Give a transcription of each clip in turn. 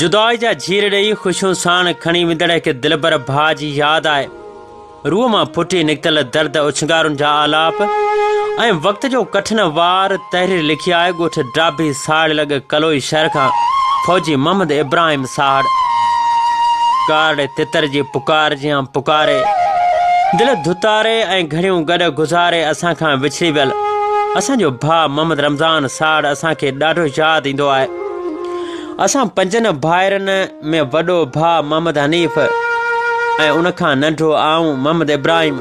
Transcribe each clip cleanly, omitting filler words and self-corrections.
جدائي جا جهير ڏيئي خوشيون ساڻ کڻي ويندڙ هڪ دلبر ڀاء جي ياد آهي. روح مان ڦٽي نڪتل درد اوڇنگارن جا آلاپ ۽ وقت جو ڪٺن وار تحرير لکي آهي ڳوٺ ڊاڀي ساهڙ لڳ ڪلوئي شهر کان فوجي محمد ابراهيم ساهڙ. ڪارڙي تتر جي پڪار جيان پڪاري، دل ڌتاري ۽ گهڙيون گڏ گذاري اسان کان وڇڙي ويل اسان جو ڀاء محمد رمضان ساهڙ اسان کي ڏاڍو ياد ايندو آهي. اسان پنجن ڀائرن ۾ وڏو ڀاء محمد حنيف ۽ ان کان ننڍو آئون محمد ابراهيم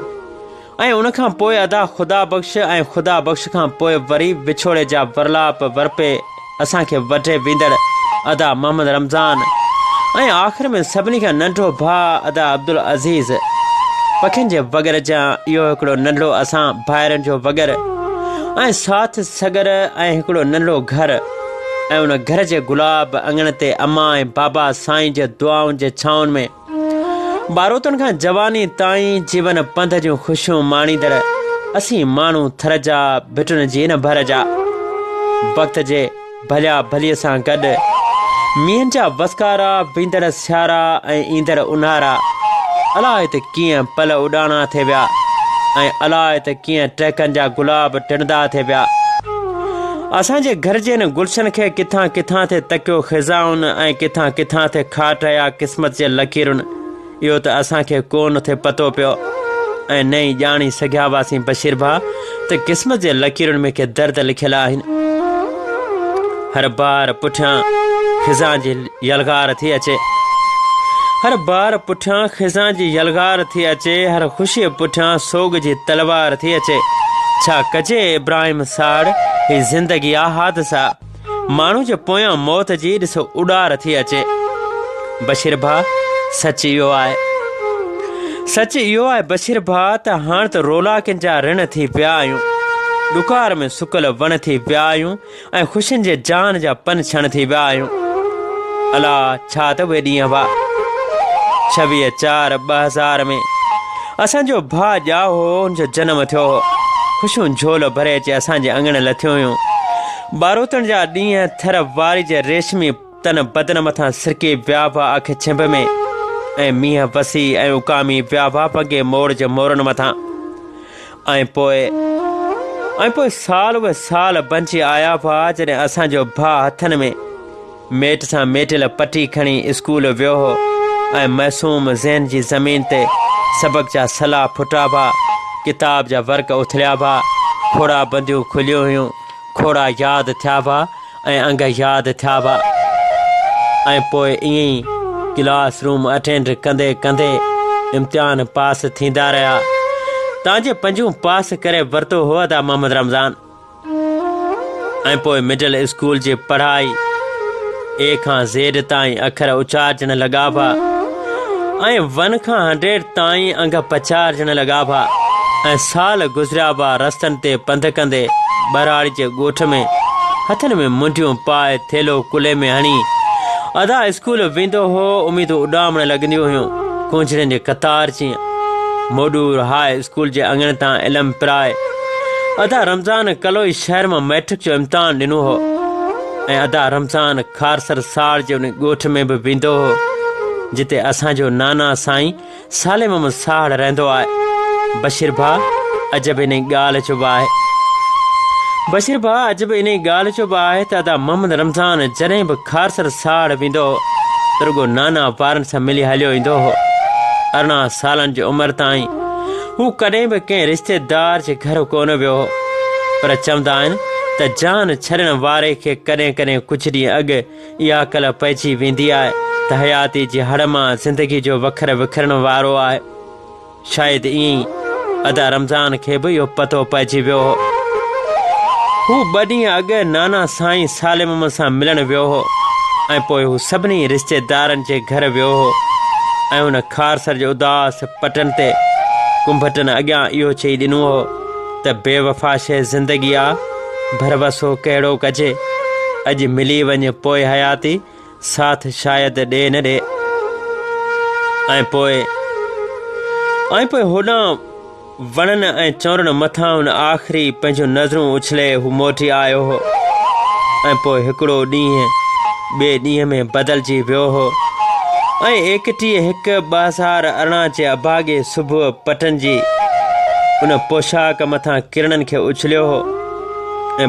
۽ ان کان پوء ادا خدا بخش ۽ خدا بخش کان پوء وري وڇوڙي جا ورلاپ ورپي اسان کي وڍي ويندڙ ادا محمد رمضان ۽ آخر ۾ سڀني کان ننڍو ڀاء ادا عبدالعزيز. پکين جي وڳر جيان اهو هڪڙو ننڍڙو اسان ڀائرن جو وڳر ۽ ساٿ سڳر ۽ هڪڙو ننڍڙو گهر. ۽ ان گهر جي گلاب اڱڻ تي امان ۽ بابا سائين جي دعائن جي ڇانون ۾ ٻاروتن کان جواني تائين جيون پنڌ جون خوشيون ماڻيندڙ اسين ماڻهو ٿر جا ڀٽن جي نه ڀر جا وقت جي ڀليا ڀليء سان گڏ مينهن جا وسڪارا ويندڙ سيارا ۽ ايندڙ اونهارا الاء ته ڪيئن پل اڏاڻا ٿي ويا ۽ الاء ته ڪيئن ٽهڪن جا گلاب ٽڙندا ٿي ويا. اسان جي گهر جي ان گلشن کي ڪٿان ڪٿان ٿي تڪيو خزائن ۽ ڪٿان ڪٿان ٿي کاٽ آيا قسمت جي لڪيرن، اهو ته اسان کي ڪو نه ٿي پتو پيو ۽ نه ئي ڄاڻي سگهيا هئاسين بشير ڀاء ته قسمت جي لڪيرن ۾ ڪي درد لکيل آهن. هر بار پٺيان خزان جي يلغار ٿي اچي. هر بار پٺيان خزان جي يلغار ٿي اچي، هر خوشيء پٺيان سوڳ جي تلوار ٿي اچي. ڇا ڪجي ابراهيم ساڙ، هي زندگي آ حادثا. ماڻهو جي پويان موت جي ڏس اڏار ٿي اچي. بشير ڀاء سچ اهو آهي. سچ اهو آهي بشير ڀاء ته هاڻ ته رولاڪين جا رڻ ٿي پيا آهيون. ڏڪار ۾ سڪل وڻ ٿي پيا آهيون. ۽ خوشين جي جان جا پن ڇڻ ٿي ويا آهيون. الا ڇا ته اهي ڏينهن هئا. 26 چار 2000 ۾ اسان جو ڀاء ڄائو هو، ان جو جنم ٿيو هو. خوشيون جهول ڀري اچي اسان جي اڱڻ لٿيون هيون. ٻاروتڻ جا ڏينهن ٿر واري جي ريشمي تن بدن مٿان سرڪي ويا هئا اک ڇنڀ ۾ ۽ مينهن وسي ۽ اڪامي ويا هئا ونگي موڙ جي مورن مٿان. ۽ پوء ۽ پوء سال اهي سال بنجي آيا هئا جڏهن اسان جو ڀاء هٿن ۾ ميٽ سان ميٽيل پٽي کڻي اسڪول ويو هو ۽ معصوم ذهن جي زمين تي سبق جا سلا ڦٽا هئا، ڪتاب جا ورق اٿليا هئا، کوڙا بنديون کليون هيون، کوڙا ياد ٿيا هئا ۽ انگ ياد ٿيا هئا ۽ پوء ائين ئي ڪلاس روم اٽينڊ ڪندي ڪندي امتحان پاس ٿيندا رهيا تان جي پنجون پاس ڪري ورتو هو ادا محمد رمضان ۽ پوء مڊل اسڪول جي پڙهائي اي کان زيڊ تائين اکر اچارجڻ لڳا هئا ۽ ون کان هنڊريڊ تائين انگ پچارجڻ لڳا هئا ۽ سال گذريا هئا رستن تي پنڌ ڪندي ٻهراڙي جي ڳوٺ ۾ هٿن ۾ منڊيون پائي ٿيلهو ڪلهي ۾ هڻي ادا اسڪول ويندو هو اميدون اڏامڻ لڳنديون هيون ڪونجڙين جي قطار جيئن موڏور هاء اسڪول جي اڱڻ تان علم پرائي ادا رمضان ڪلوئي شهر مان مئٽرڪ جو امتحان ڏنو هو ۽ ادا رمضان کارسر ساڙ جي ان ڳوٺ ۾ به ويندو هو جتي اسان جو نانا سائين صالح محمد ساهڙ رهندو آهي. بشير ڀاء عجب انهي ڳالهه جو به آهي. بشير ڀاء عجب انهي ڳالهه جو به آهي ته ادا محمد رمضان جڏهن به کارسر ساهڙ ويندو هو ته رڳو نانا وارن سان ملي هليو ايندو هو. 18 سالن جي عمر تائين هو ڪڏهن به ڪنهن رشتيدار جي گهر ڪونه ويو هو. پر چوندا آهن ته جان ڇڏڻ واري کي ڪڏهن ڪڏهن ڪجهه ڏينهن اڳ اها عقل پئجي ويندي آهي ته حياتي جي هڙ مان زندگي جو وکر وکرڻ وارو آهي. شايد ائين ئي ادا رمضان کي به اهو پتو پئجي ويو هو. هو ٻه ڏينهن اڳ نانا سائين صالح محمد سان ملڻ ويو هو ۽ پوء هو سڀني رشتيدارن جي گهر ويو هو ۽ هن کارسر جي اداس پٽن تي ڪنڀٽن اڳيان اهو چئي ڏنو هو ته بي وفا شيء زندگي آ، ڀروسو ڪهڙو ڪجي، اڄ ملي وڃ پوء حياتي ساٿ شايد ڏي نه ڏي. ۽ پوء ۽ پوء هوڏانهن وڻن ۽ چؤنرن مٿان هن آخري پنهنجون نظرون اڇلي هو موٽي آيو هو ۽ پوء هڪڙو ڏينهن، ٻئي ڏينهن ۾ بدلجي ويو هو ۽ ايڪٽيهه هڪ 2018 جي اڀاڳي صبح پٽن جي ان پوشاڪ مٿان ڪرڻن کي اڇليو هو ۽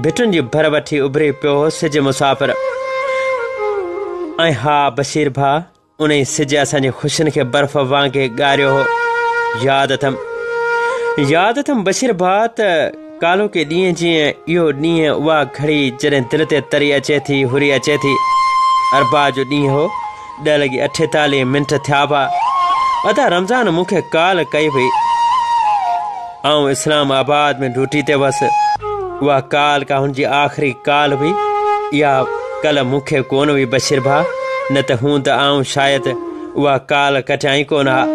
ڀٽن جي ڀر وٺي اڀري پيو هو سج مسافر. ۽ ها بشير ڀاء! انهي سج اسان جي خوشين کي برف وانگي ڳاريو هو. ياد اٿم. ياد اٿم بشير ڀاء ته ڪالهوڪي ڏينهن جيئن اهو ڏينهن اها گهڙي جڏهن دل تي تري اچي ٿي هري اچي ٿي. اربع جو ڏينهن هو. ڏهه لڳي اٺيتاليهه منٽ ٿيا هئا. ادا رمضان مون کي ڪال ڪئي هئي. آئون اسلام آباد ۾ ڊيوٽي تي هئس. اها ڪال ڪا هن جي آخري ڪال هئي. اها ڪل مون کي ڪونه هئي بشير ڀاء، نه ته هوند آئون شايد اها ڪال ڪٽيان ئي ڪونه ها.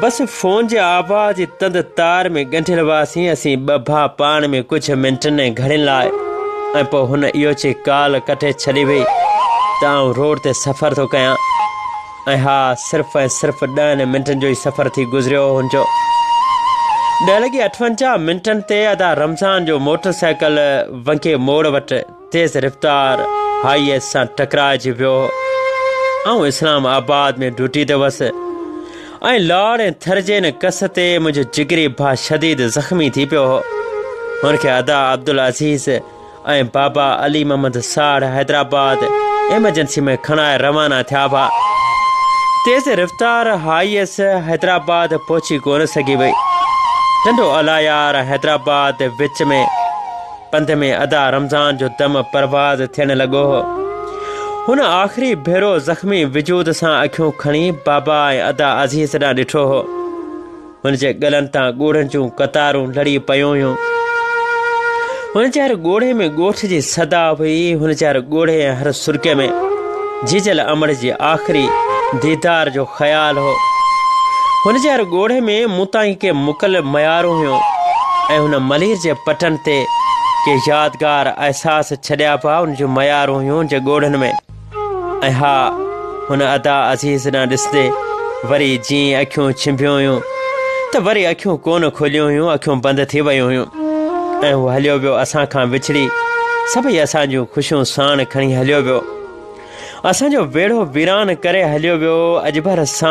بس فون جي آواز جي تند تار ۾ ڳنڍيل هئاسين اسين ٻه ڀاء پاڻ ۾ ڪجهه منٽن ۽ گهڙين لاء ۽ پوء هن اهو چئي ڪال ڪٽي ڇڏي هئي ته آئون روڊ تي سفر ٿو ڪيان. ۽ ها صرف ۽ صرف ڏهن منٽن جو ئي سفر ٿي گذريو هو هن جو. ڏهه لڳي اٺونجاهه منٽن تي ادا رمضان جو موٽر سائيڪل ونگي موڙ وٽ تيز رفتار هائي ايس سان ٽڪرائجي ويو هو. آئون اسلام آباد ۾ ڊيوٽي تي هوس ۽ لاڙ ۽ ٿر جي ان ڪس تي منهنجو جگري ڀاء شديد زخمي ٿي پيو هو. هن کي ادا عبدالعزيز ۽ بابا علي محمد ساڙ حيدرآباد ايمرجنسي ۾ کڻائي روانا ٿيا هئا. تيز رفتار هائي ايس حيدرآباد پهچي ڪونه سگهي وئي. ٽنڊو الايار ۽ حيدرآباد وچ ۾ پنڌ ۾ ادا رمضان جو دم پرواز ٿيڻ لڳو هو. هن آخري ڀيرو زخمي وجود سان اکيون کڻي بابا ۽ ادا عزيز ڏانهن ڏٺو هو. هن جي ڳلن تان ڳوڙهن جون قطارون لڙي پيون هيون. هن جي هر ڳوڙهي ۾ ڳوٺ جي صدا هئي. هن جي هر ڳوڙهي ۽ هر سرڪي ۾ جيجل امڙ جي آخري ديدار جو خيال هو. هن جي هر ڳوڙهي ۾ مون تائين ڪي مڪل ميارون هيون ۽ هن ملير جي پٽن تي ڪي يادگار احساس ڇڏيا هئا. ان جون ميارون هيون هن جي ڳوڙهن ۾. ۽ ها، هن ادا عزيز ڏانهن ڏسندي وري جيئن اکيون ڇنڀيون هيون ته وري اکيون ڪونه کوليون هيون، اکيون بند ٿي ويون هيون ۽ هو هليو ويو اسان کان وڇڙي سڀئي اسان جون خوشيون ساڻ کڻي هليو ويو. اسان جو ويڙهو ويران ڪري هليو ويو. اڄ ڀر سان.